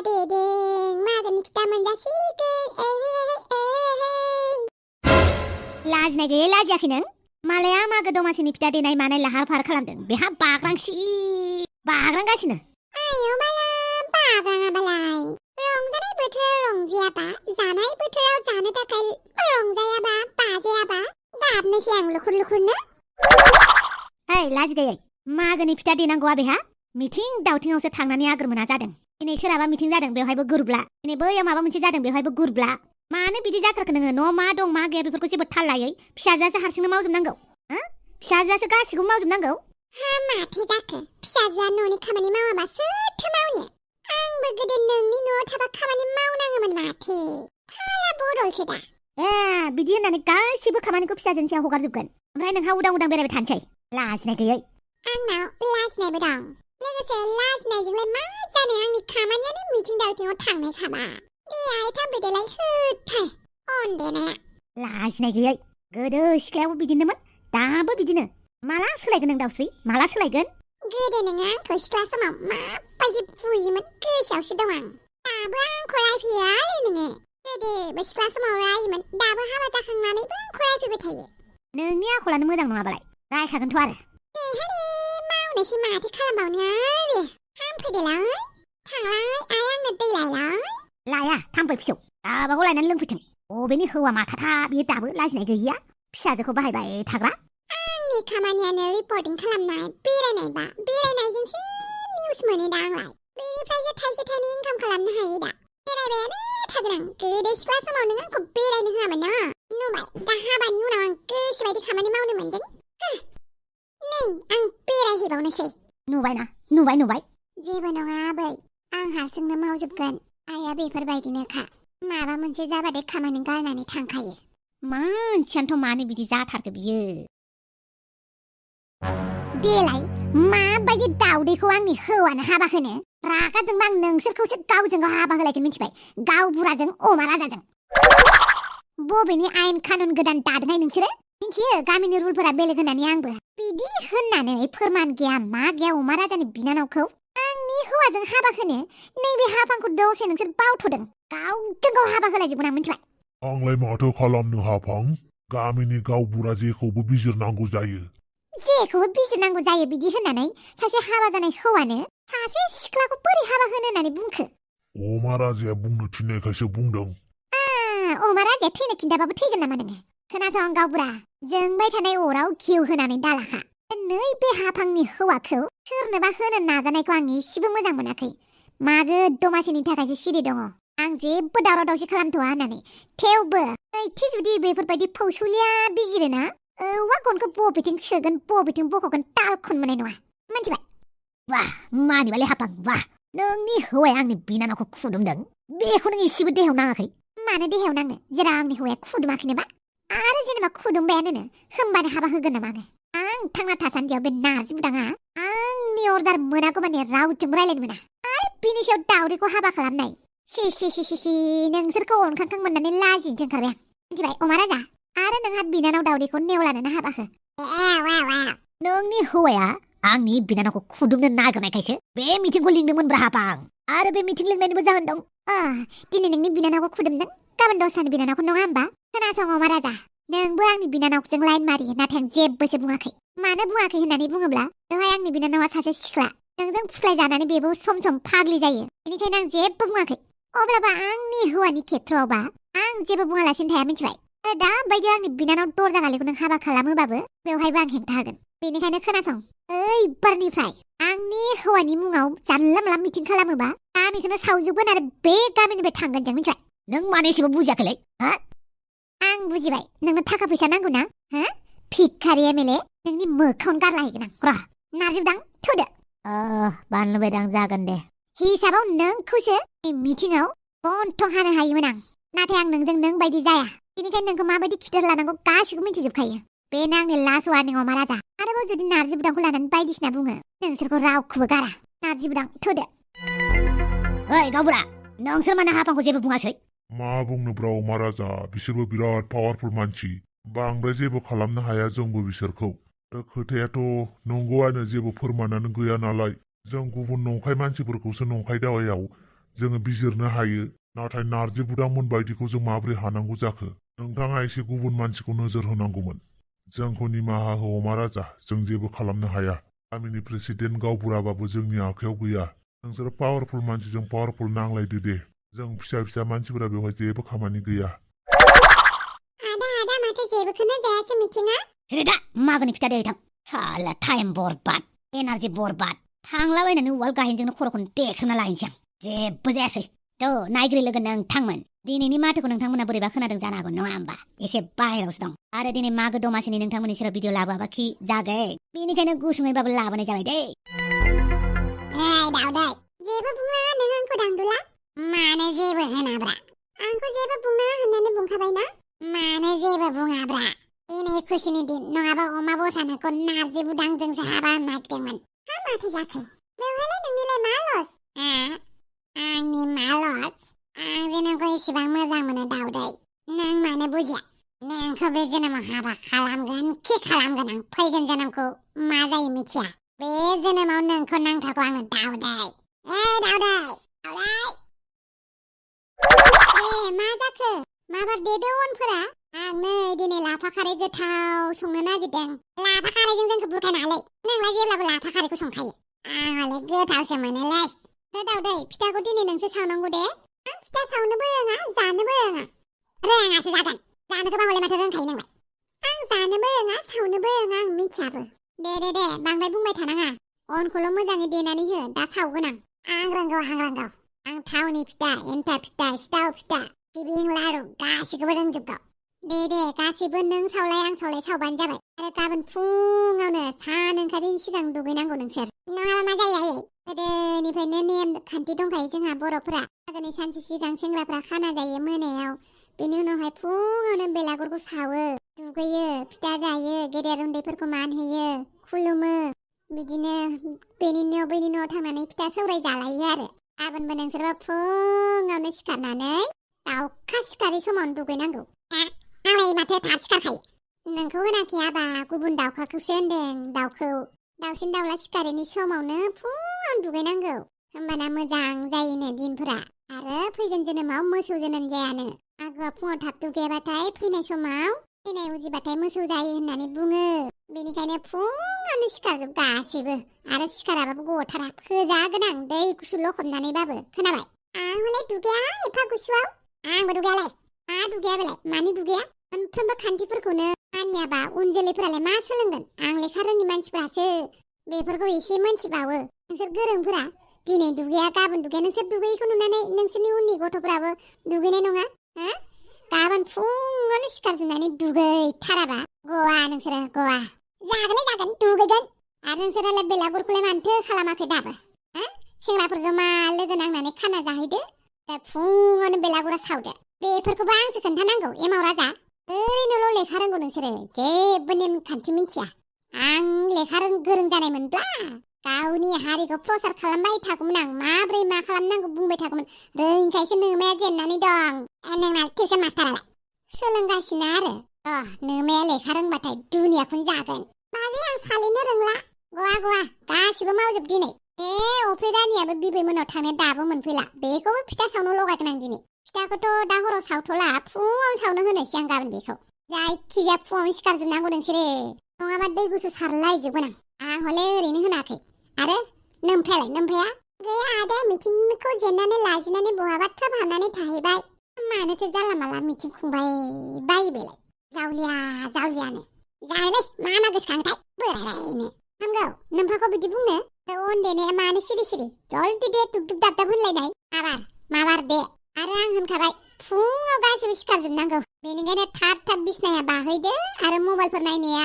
dedeng, magwनि fita मोनजासिगोन लाजिनाय गैयै लाजियाखै नों? मालाया मागो दमासिनि फिथा देनाय मानाय लाहार फाहार खालामदों। बेहा बाग्रांगासिनो। आयौ माला बाग्राङाबालाय। रंजानाय बोथोराव रंजायाबा, जानाय बोथोराव जानो थाखाय रंजायाबा, बाजायाबा गाबनोसै आं लुखुर लुखुरनो। ओइ लाजि गैयै, मागोनि फिथा देनांगौआ बेहा मिथिं दावथिङावसो थांनानै आगोर मोना जादों। दिनै सोरहाबा मिथिं जादों बेवहायबो गुरब्ला, दिनै बैयाव माबा मोनसे जादों बेवहायबो गुरब्ला। मानो बिदि जाथारखो नोङो? न' मा दं मा गैया बेफोरखौ जेबो थाल लायै फिसाजोआसो हारसिंनो मावजोबनांगौ। फिसाजोआसो गासिखौबो मावजोबनांगौ। हा माथो जाखो? फिसाजोआ न'नि खामानि मावाबा सोरथो मावनो? आंबो गोदो नोंनि न'आव थाबा खामानि मावनाङोमोन माथो। फाला बदलसो दा। बिदि होननानै गासिबो खामानिखौ फिसाजोनि सायाव हगारजोबगोन। ओमफ्राय नोंहा उदां उदां बेरायबाय थानोसै। लाजिनाय गैयै। आंनाव लाजिनायबो दं। लोगोसे लाजिनायजोंलाय मा जानो? आंनि खामानियानो मिथिं दावथिङाव थांनायखाबा। देहाय थांबायदेलाय होथाय अन देनाया। लाजिनाय गैयै। गोदो सिख्लायावबो बिदिनोमोन, दाबो बिदिनो। माला सोलायगोन नों दावस्रि? माला सोलायगोन? गोदो नोङो आंखौ सिख्ला समाव माबायदि बुयोमोन गोसोआवसो दं आं। दाबो आंखौ रायफैयो आरो नोङो। गोदोबो सिख्ला समाव रायोमोन, दाबो हाबा जाखांनानैबो आंखौ रायफैबाय थायो। नोंनि आखलानो मोजां नङाबालाय रायखागोनथ' आरो। मावनोसै माथो खालामबावनो आरो। हामफैदोलाय, थांलाय आइ आंनो दै लायलाय। लाया थाम्फै फिसौ, दाबाखौ लायनानै लोंफैथों। बबेनि हौवा माथाथा बियो दाबो लाजिनाय गैयिया? फिसाजोखौ बाहायबाय थाग्रा। आंनि खामानियानो रिपर्टिं खालामनाय, बेरायनायबा बेरायनायजोंसो निउस मोनो दा आंलाय। बेनिफ्रायसो थाइसे थाइनै इनकाम खालामनो हायो दा। बेरायबायानो थागोन आं। गोदो सिख्ला समाव नों आंखौ बेरायनो होआमोन ना? नुबाय, दा हाबानि उनाव आं गोसोबायदि खामानि मावनो मोनदों। नै आं बेरायहैबावनोसै। नुबाय। जेबो नङा आबै, आं हारसिंनो मावजोबगोन। आइया बेफोरबायदिनोखा। माबा मोनसे जाबाथाय खामानि गारनानै थांखायो। मानसियानोथ' मानो बिदि जाथारखो बियो? देलाय माबायदि दाउदैखौ आंनि हौवानो हाबा होनो? रागा जोंबा आं नोंसोरखौसो गावजों गाव हाबा होलायगोन मिथिबाय? गावबुराजों अमा राजाजों। बबेनि आयेन कानुन गोदान दादोंहाय नोंसोरो? मिथियो गामिनि रुलफोरा बेलेग होननानै आंबो। बिदि होननानै फोरमान गैया मा गैया अमा राजानि बिनानावखौ आंनि हौवाजों हाबा होनो? नैबे हाबाखौ दसे नोंसोर बावथ'दों। गावजों गाव हाबा होलायजोबगोन आं मिथिबाय? आंलाय माथो खालामनो हाफां? गामिनि गावबुरा जेखौबो बिजिरनांगौ जायो। जेखौबो बिजिरनांगौ जायो बिदि होननानै सासे हाबा जानाय हौवानो सासे सिख्लाखौ बोरै हाबा होनो होननानै बुंखो? अमा राजाया बुंनो थिननायखायसो बुंदों। अमा राजाया थैनो खिन्थाबाबो थैगोन नामा नोङो? खोनासं गावबुरा, जोंबाय थानाय अराव घिउ होनानै दालाखा। नै बे हाफांनि हौवाखौ सोरनोबा होनो नाजानायखौ आं एसेबो मोजां मोनाखै। मागो दमासिनि थाखायसो सिरि दङ। आं जेबो दावराव दावसि खालामथ'वा होननानै। थेवबो नैथि जुदि बेफोरबायदि फौसौलिया बिजिरोना औवा गनखौ बबेथिं सोगोन बबेथिं बख'गोन तालखौनो मोननाय नङा। मिथिबाय? वाह मानिबालै हाफां वाह। नोंनि हौवाया आंनि बिनानावखौ खुदुमदों, बेखौ नों एसेबो देहायाव नाङाखै? मानो देहायाव नांनो? जेराव आंनि हौवाया खुदुमाखैनोबा? आरो जेनेबा खुदुमबायानो होमबानो हाबा होगोन नामा आङो? आं थांना थासान्दियाव बे नारजि बुदाङा आंनि अर्डार मोनागौमानि रावजोंबो रायलायनो मोना। आरो बिनि सायाव दावदैखौ हाबा खालामनाय। सि नोंसोरखौ अनखांखां मोननानै लाजिनोसो ओंखारबाय आं। मिथिबाय अमा राजा? आरो नोंहा बिनानाव दावदैखौ नेवलानोनो हाबा हो। नोंनि हौवाया आंनि बिनानावखौ खुदुमनो नागिरनायखायसो बे मिथिंखौ लिंदोंमोनब्रा हाफां। आरो बे मिथिं लिंनायनिबो जाहोन दं। दिनै नोंनि बिनानावखौ खुदुमदों, गाबोन दस्रानि बिनानावखौ नङा होमबा? खोनासं अमा राजा, नोंबो आंनि बिनानावजों लाइन मारियो, नाथाय आं जेबोसो बुङाखै। मानो बुङाखै होननानै बुङोब्ला दहाय आंनि बिनानावा सासे सिख्ला। नोंजों फुस्लाय जानानै बेबो सम सम फाग्लि जायो। बेनिखायनो आं जेबो बुङाखै। अब्लाबो आंनि हौवानि खेथ्रआवबा आं जेबो बुङालासिनो थाया मिथिबाय? आरो दा बायदि आंनि बिनानाव दरजा गालिखौ नों हाबा खालामोबाबो बेवहायबो आं हेंथा होगोन। बेनिखायनो खोनासं, ओइबारनिफ्राय आंनि हौवानि मुङाव जानला मोनला मिथिं खालामोबा गामिखौनो सावजोबगोन आरो बे गामिनिफ्राय थांगोन जों मिथिबाय? नों मानो एसेबो बुजियाखैलै? आं बुजिबाय। नोंनो थाखा फैसा नांगौ ना? भिखारि एमएलए, नोंनि मोखाङावनो गारलाहैगोन आं। र' नारजि बुदां थुदो। बानलु बेदां जागोन दे। हिसाबाव नोंखौसो मिथिङाव गन्थं हानो हायोमोन आं। नाथाय आं नोंजों नों बायदि जाया। बेनिखायनो नोंखौ माबायदि खिथेर लानांगौ गासिखौबो मिथिजोबखायो। बेनो आंनि लास्ट वार्निं अमा राजा। आरोबाव जुदि नारजि बुदांखौ लानानै बायदिसिना बुङो, नोंसोरखौ रावखौबो गारा। नारजि बुदां थुदो। ओइ गावबुरा, नोंसोर मानो हाफांखौ जेबो बुङासै? मा बुंनोब्रा अमा राजा, बिसोरबो बिराद पावारफुल मानसि। बांद्राय जेबो खालामनो हाया जोंबो बिसोरखौ। खोथायाथ' नंगौआनो, जेबो फोरमानानो गैया नालाय। जों गुबुन नंखाय मानसिफोरखौसो नंखाय दावायाव जोङो बिजिरनो हायो नाथाय नारजि बुदांमोन बायदिखौ जों माबोरै हानांगौ जाखो नोंथाङा एसे गुबुन मानसिखौ नोजोर होनांगौमोन जोंखौ निमाहा हो अमा राजा जों जेबो खालामनो हाया गामिनि प्रेसिडेन्ट गावबुराबाबो जोंनि आखायाव गैया नोंसोरो पावारफुल मानसिजों पावारफुल नांलायदो दे जों फिसा फिसा मानसिफोरा बेवहाय जेबो खामानि गैया आदा माथो जेबोखौनो जायासै मिथिङा दा मागोनि फिथा दे थां साला टाइम बरबाद एनार्जि बरबाद थांलाबायनानै उवाल गाहेनजोंनो खर'खौनो देख्रेबना लायनोसै आं जेबो जायासै नायग्रो लोगो नोंथांमोन दिनैनि माथोखौ नोंथांमोना बोरैबा खोनादों जानो हागौ नङा होमबा एसे बाहेरावसो दं आरो दिनै मागो दमासिनि नोंथांमोननि सेराव भिडिअ लाबोआबा खि जागै बेनिखायनो गुसुङैबाबो लाबोनाय जाबाय दे दावदै जेबो बुङा नों आंखौ दांदुला मानो जेबो होनाब्रा आंखौ जेबो बुङा होननानै बुंखाबायना मानो जेबो बुङाब्रा दिनै खुसिनि दिन नङाबा अमा बसानोखौ नारजि बुदांजोंसो हाबा नागिरदोंमोन माथो जाखो बेवहायलाय नोंनिलाय मा लस आंनि मा लस आं जे नोंखौ एसेबां मोजां मोनो दावदै नों मानो बुजिया नोंखौ बे जोनोमाव हाबा खालामगोन खि खालामगोन आं फैगोन जोनोमखौ मा जायो मिथिया बे जोनोमाव नोंखौ नांथारगौ आंनो दावदै दावदै मा जाखो माबार देदो अनफोरा आं नै दिनै लाफा खारै गोथाव संनो नागिरदों लाफा खारैजों जोंखौ बुरखायनो हालै नोंलाय जेब्लाबो लाफा खारैखौ संखायो आंहालाय गोथावसो मोनोलै दावदै फिथाखौ दिनै नोंसो सावनांगौ दे आं फिथा सावनोबो रोङा जानोबो रोङा रोङासो जागोन जानोखौ बावलाय माथो रोंखायो नोंलाय आं जानोबो रोङा सावनोबो रोङा आं मिथियाबो दे बांद्राय बुंबाय थानाङा अनखौल' मोजाङै देनानै हो दा सावगोन आं रोंगौ आं थावनि फिथा एन्थाब फिथा सिथाव फिथा सिबिं लारु गासिखौबो रोंजोबगौ दे गासिबो नों सावलाय आं सावलाय सावबानो जाबाय आरो गाबोन फुङावनो सान ओंखारैनि सिगां दुगैनांगौ नोंसोर नङाबा मा जायो गोदोनिफ्रायनो नेम खान्थि दंखायो जोंहा बर'फोरा मागोनि सानसे सिगां सेंग्राफ्रा खाना जायो मोनायाव बेनि उनावहाय फुङावनो बेलागुरखौ सावो दुगैयो फिथा जायो गेदेर उन्दैफोरखौ मान होयो खुलुमो बिदिनो बेनि न'आव थांनानै फिथा सौराय जालायो आरो गाबोनबो नोंसोरबो फुङावनो सिखारनानै दाउखा सिखारै समावनो दुगैनांगौ आंलाय माथो थाब सिखारखायो नोंखौ होनाखै आबा गुबुन दाउखाखौसो होनदों दाउसिन दाउला सिखारैनि समावनो फुङावनो दुगैनांगौ होमबाना मोजां जायोनो दिनफोरा आरो फैगोन जोनोमाव मोसौ जोनोम जायानो मागोआ फुङाव थाब दुगैयाबाथाय फैनाय समाव फैनाय उजिबाथाय मोसौ जायो होननानै बुङो बेनिखायनो फुङावनो सिखारजोब गासैबो आरो सिखाराबाबो गथारा फोजागोन आं दै गुसु लखबनानैबाबो खोनाबाय आं हले दुगैया एफा गुसुआव आंबो दुगैयालाय मा दुगैया बेलाय मानि दुगैया मोनफ्रोमबो खान्थिफोरखौनो मानियाबा उन जोलैफोरालाय मा सोलोंगोन आं लेखा रोङि मानसिफोरासो बेफोरखौ एसे मोनथिबावो नोंसोर गोरोंफोरा दिनै दुगैया गाबोन दुगैया नोंसोर दुगैयैखौ नुनानै नोंसोरनि उननि गथ'फ्राबो दुगैनाय नङा गाबोन फुङावनो सिखारजोबनानै दुगैथाराबा गवा नोंसोरो गवा जागोन दुगैगोन आरो नोंसोरालाय बेलागुरखौलाय मानोथो खालामाखै दाबो सेंग्राफोर जमा लोगो नांनानै खाना जाहैदो दा फुङावनो बेलागुरा सावदो बेफोरखौबो आंसो खोन्थानांगौ एमाव राजा ओरैनोल' लेखा रोंगौ नोंसोरो जेबो नेमखान्थि मिथिया आं लेखा गोरों जानायमोनब्ला गावनि हारिखौ प्रसार खालामबाय थागौमोन आं माब्रै मा खालामनांगौ बुंबाय थागौमोन रोङिखायसो नोमाया जेननानै दं नोंना टिउसन मास्टारालाय सोलोंगासिनो आरो नोमाया लेखा रोंबाथाय दुनियाखौनो जागोन बाजै आं सालिनो रोंला गवा गासिबो मावजोब दिनै बे अफ्रि रानियाबो बिबै मोनाव थांनो दाबो मोनफैला बेखौबो फिथा सावनो लगायगोन आं दिनै फिथाखौथ' दा हराव सावथ'ला फुङाव सावनो होनोसै आं गाबोन बेखौ जायखिजाया फुङावनो सिखारजोबनांगौ नोंसोरो नङाबा दै गुसु सारलायजोबगोन आं हले ओरैनो होनाखै आरो नोमफाया गैया आदा मिथिंखौ जेननानै लाजिनानै बहाबा थ्रोब हाबनानै थाहैबाय मानोथो जानला माला मिथिं खुंबाय बायो बेलाय जावलियानो जायलै मा गोसोखांथाय बोरायनो हामगौ नोमफाखौ बिदि बुंनो अन देनाया मानो सिरि जल्दि दे दुब दाब होनलायनाय माबार दे आरो आं होनखाबाय फुङाव गासिबो सिखारजोबनांगौ बेनिखायनो थाब बिसनाया बाहैदो आरो मबाइलफोर नायनाया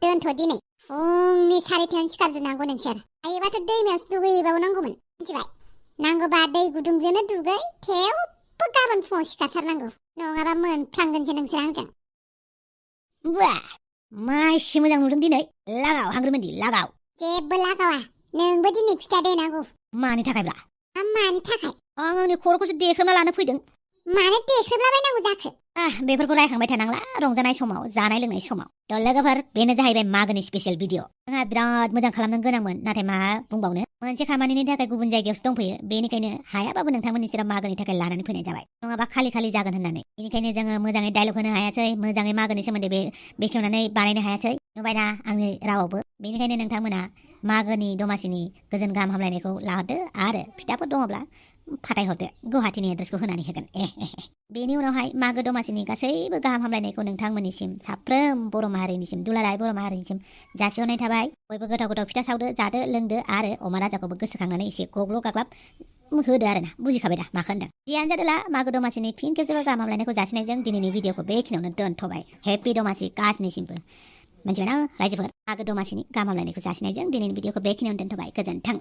दोनथ' दिनै फुंनि 4टायावनो सिखारजोबनांगौ नोंसोर हायोबाथ' दैमायावसो दुगैहैबावनांगौमोन मिथिबाय नांगौबा दै गुदुंजोंनो दुगै थेवबो गाबोन फुङाव सिखारथारनांगौ नङाबा मोनफ्लांगोनसो नोंसोर आंजों मा एसे मोजां नुदों दिनै लागाव हांग्रोमोनदि लागाव जेबो लागावा नोंबो दिनै फिथा देनांगौ मानि थाखायब्ला मानि थाखाय आं आंनि खर'खौसो देख्रेबना लानो फैदों मानो देख्रेबलाबायनांगौ जाखो बेफोरखौ रायखांबाय थानांला रंजानाय समाव जानाय लोंनाय समाव थ' लोगोफोर बेनो जाहैबाय मागोनि स्पेसियेल भिडिअ जोंहा बिराद मोजां खालामनो गोनांमोन नाथाय मा बुंबावनो मोनसे खामानिनि थाखाय गुबुन जायगायावसो दंफैयो बेनिखायनो हायाबाबो नोंथांमोननि सेराव मागोनि थाखाय लानानै फैनाय जाबाय नङाबा खालि खालि जागोन होननानै बेनिखायनो जोङो मोजाङै डायलग होनो हायासै मोजाङै मागोनि सोमोन्दै बेखेवनानै बानायनो हायासै नुबायना आंनि रावावबो बेनिखायनो नोंथांमोना मागोनि दमासिनि गोजोन गाहाम हामलायनायखौ लाहरदो आरो फिथाफोर दङब्ला फाथायहरदो गुवाहाटीनि एड्रेसखौ होनानै होगोन बेनि उनावहाय मागो दमासिनि गासैबो गाहाम हामलायनायखौ नोंथांमोननिसिम साफ्रोम बर' माहारिनिसिम दुलाराय बर' माहारिनिसिम जासिहरनाय थाबाय बयबो गोथाव गोथाव फिथा सावदो जादो लोंदो आरो अमा राजाखौबो गोसोखांनानै एसे गग्ल' गाग्लाब होदो आरोना बुजिखाबाय दा माखौ होनदों जियानो जादोला मागो दमासिनि फिन खेबसेबो गाहाम हामलायनायखौ जासिनायजों दिनैनि भिडिअखौ बेखिनियावनो दोनथ'बाय हेपि दमासि गासैनिसिमबो मिथिबायना रायजोफोर मागो दमासिनि गाहाम हामलायनायखौ जासिनायजों दिनैनि भिडिअखौ बेखिनियावनो दोनथ'बाय गोजोन्थों